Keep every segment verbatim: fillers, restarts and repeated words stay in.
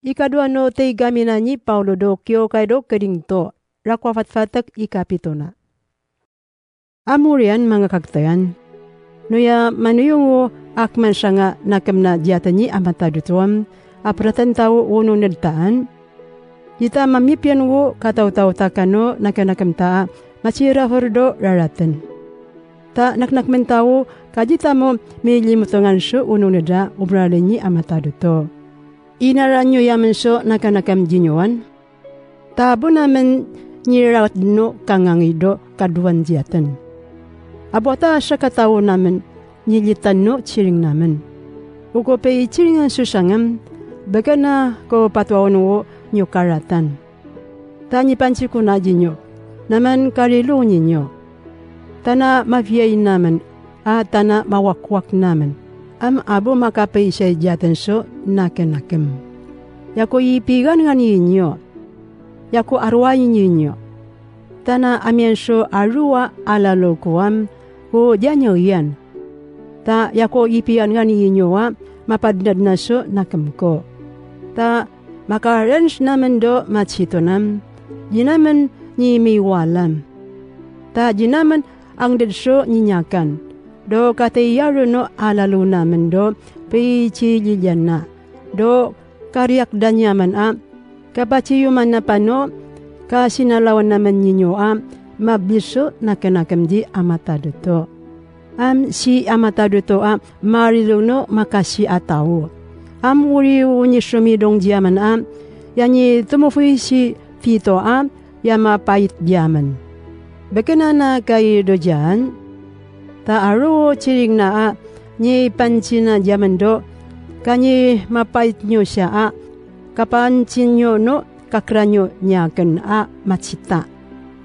I kaduano te I-Kamina n I-Bauro n te Kiokai n Korinto, Rakoa Fatafata, I-Kabitona. Am urian manga kakitean. Noia mwaneuongo, a kman tianga nakem n atia teniam a mataniwia, a bwara tan tao uoua n taan. Ita mamibian uo katautau takano nakenakem taan, ma ti rafori n raraten. Ta nakenakem tao, katitamo mi limotongan ti uoua n taan, uoua n taan a mataniwia. I nara nioia man ti nakenakem tinioan. Tabona man ni raraten no kanganga n te kaduan tiaten. Abota ti kataua namen ni ritan no tiring namen. Uko bai tiringan tiutiangam, bukina ko batoaon uo n okaratan. Ta ni bantikuna tinio, naman karirunginio. Tana mabiai namen, a tana mawakwak namen. Am abo makabai tiai tiaten ti nakenakem. Iako ibikanganinio. Iako aroainginio. Tana amian ti arua ala lokoam, ko tianioian. Ta iako ibikanganinio a, ma bwa n aron ti nakemko. Ta ma karan ti namen n te matitonam, ti namen ni miwalam. Ta ti namen angtet ti ninyakan, n te katei aron no alalu namen n te bai ti liliana, n te kariak n taniaman a, kabatiuman naba no, katinalawan namen ninio a, ma bwin ti nakenakem n te a mataniwia. Am ti a mataniwia a, ma riru no ma kati a tao. Am uriu ni timidong tiaman a, ia ni tumobwi ti bito a, ia ma bwait tiaman. Bukina na kairoro tian. Ta aron tiringna a, ni bantina tiaman n te, kani ma bwait niotia a, kabantinio no, kakiranio n aken a matita.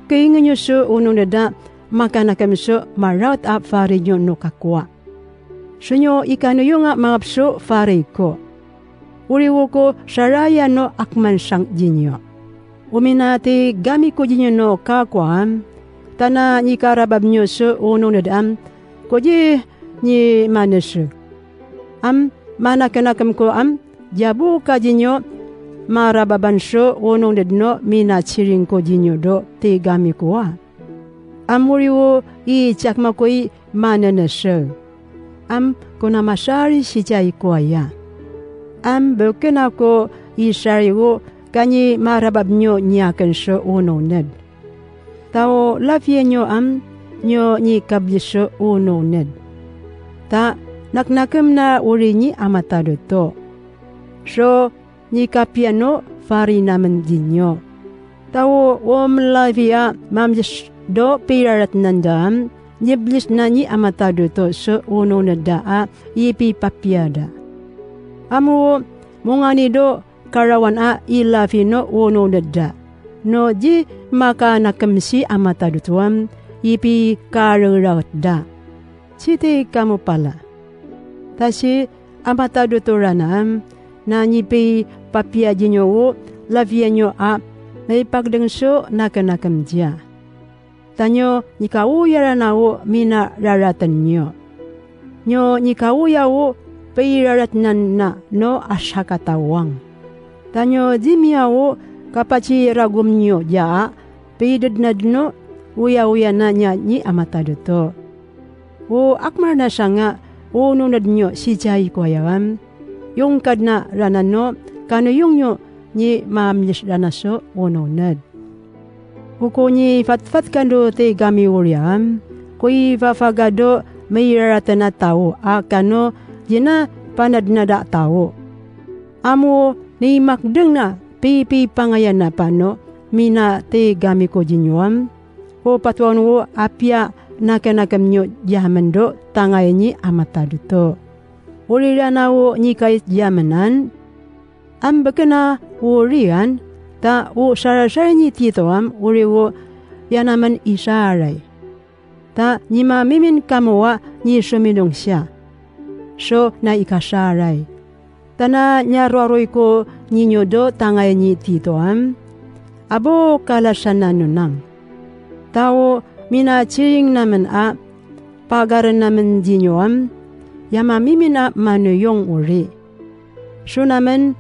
Keinginio ti uoua n taan, ma kanakem ti ma raut a farinio no kakoa. Tinio I kaniunga ma ngabwi ti fareiko. Uriuko taraia no a kman tiang tinio. Umwina te I-Kamiko tinio no kakoam, tana ni karababinio ti uoua n taan, ko ti ni maneti. Am ma nakenakemko am, ti a buoka tinio, ma rababan ti uoua n taan no, mwina tiringko tinio n te I-Kamiko a. Am uriu I tiaki makoi ma neneti. Am ko na ma tiari ti tiaikoaia. Am bukina ko I tiari uo, kani ma rababinio n aken ti uoua n taan. Tao labienio am, nio ni kabiti uoua n taan. Ta nakenakem na uri ni a mataniwia. Ti ni kabianio fari namen tinio. Tao uom labi a, ma am ti n te bai raraten n taan, ni bwin ti na ni a mataniwia ti uoua n taan a, I bibabia taan. Am uo, mongani n te karawan a I labi no uoua n taan. Nao ti ma kanakem ti a mataniwia, I bikareurau taan. Ti te kamubwara. Ta ti a mataniwia rana am, na ni bibabia tinio uo, labienio a, ma I bakireng ti nakenakem tia. Tanio ni kauia rana uo mwina raratenio. Nio ni kauia uo, bai raraten nano a ti a katauang. Tanio ti mia uo, kabati rakumnio tia a, bai raraten no, uiauia na ni a mataniwia. Ao kam na tianga, uoua n taanio ti tiaikoa iai am. Iong kanna rana nao, kanoiongio ni mamin rana ti uoua n taan. Ao ko ni fatafat kanoa te I-Kamiko iai am. Ko ifafa kanoa mai raraten tao, akana ti na bane n ara tao. Am uo ni makiringa bibibwangaia naba nao, mwina te I-Kamiko tinio am. Ao batoan uo a bia nakenakem nao iai am n tangai ni a mataniwia. Ao ririana uo ni kaitiaman am. Am bukina uo rian, tao ti a taraia n titoam, ao uo iai am n I taraia. Tao ni mamin kam ao ni tiamanontia. Ti na I kataraia. Tao n aroaroiko n inio n tangai n titoam. Abo karatia nanonam. Tao mwina tiring naman a, bwa karatia naman tinio am. Iai mamin a manoiong uri. Ti naman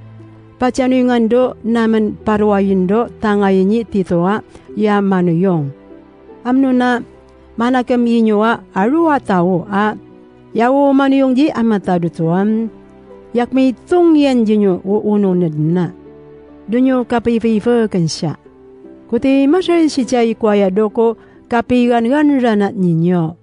bwa ti a nuinga n ro n aman baroain ro tangain te toa, e a mwaneiong. Am nuna, manakem inyoa aroa tao, a e a o mwaneiong te amatarotoam. E aki mei tung ian tenio o unonet na. Tenio kabwebwei fo kentia. Ko te masen titiai ko a roko, kabweangan rana n inyo.